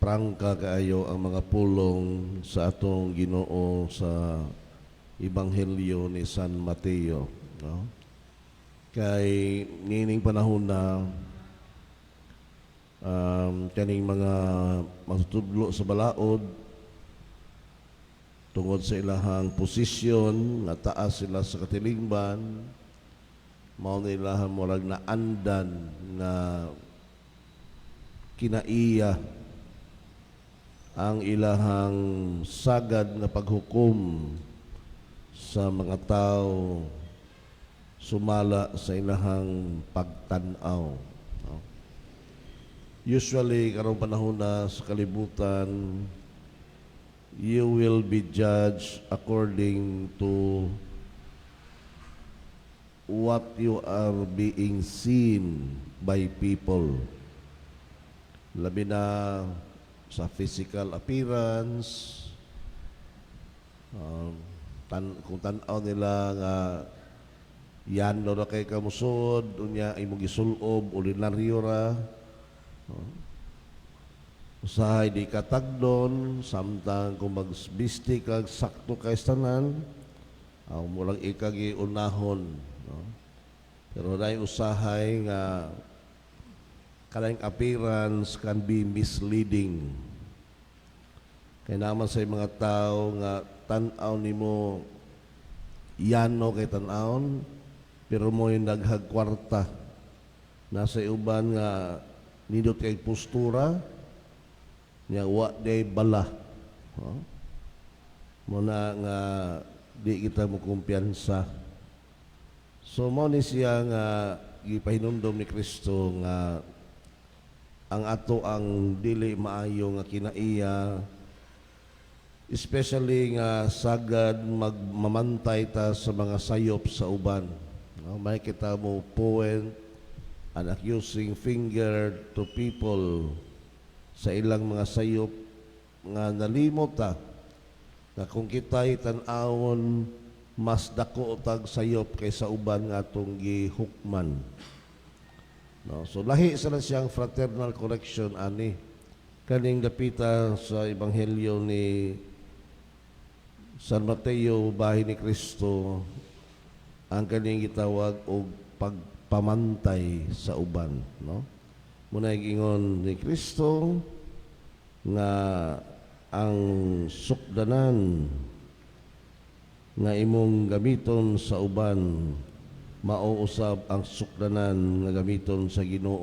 Prangka kaayo ang mga pulong sa atong Ginoo sa Ebanghelyo ni San Mateo, no? Kay niining panahon na kaning mga matutudlo sa balaod, tungod sa ilahang posisyon nga taas sila sa katilingban, mao na ilahang murag naandan nga kinaiya ang ilahang sagad nga paghukom sa mga tao sumala sa ilahang pagtan-aw, no? Usually, karong panahon na sa kalibutan, you will be judged according to what you are being seen by people. Labi na sa physical appearance, kung tan-aw nila nga yano ra kay kamusod, unya imong gisulob, ordinaryo ra. No? Usahay di katagdon, samtang kung magbisti kag sakto kay tanan, ang murag ikagi unahon, no? Pero dahil usahay nga kanang appearance can be misleading. Kay naman sa mga tao nga tan-aw nimo yano kay tan-awon, pero mo'y daghag kwarta. Nasa uban nga nindot kay postura, nya wa day bala. No? Muna nga di kita mo kumpiyansa. So mao ni siya nga gipahinumdom ni Kristo nga ang ato ang dili maayo nga kinaiya, especially nga sagad magmamantay ta sa mga sayop sa uban. No, may kita mo point an accusing finger to people sa ilang mga sayop nga nalimot ta na kung kita'y tan-awon, mas dako tag sayop kaysa uban nga atong gihukman. No, so lahi sa na siyang fraternal correction ani kaning dapita sa Ebanghelyo ni San Mateo, bahin ni Kristo ang kaning gitawag og pagpamantay sa uban, no? Muna ingon ni Kristo nga ang sukdanan nga imong gamiton sa uban, mao usab ang sukdanan nga gamiton sa Ginoo.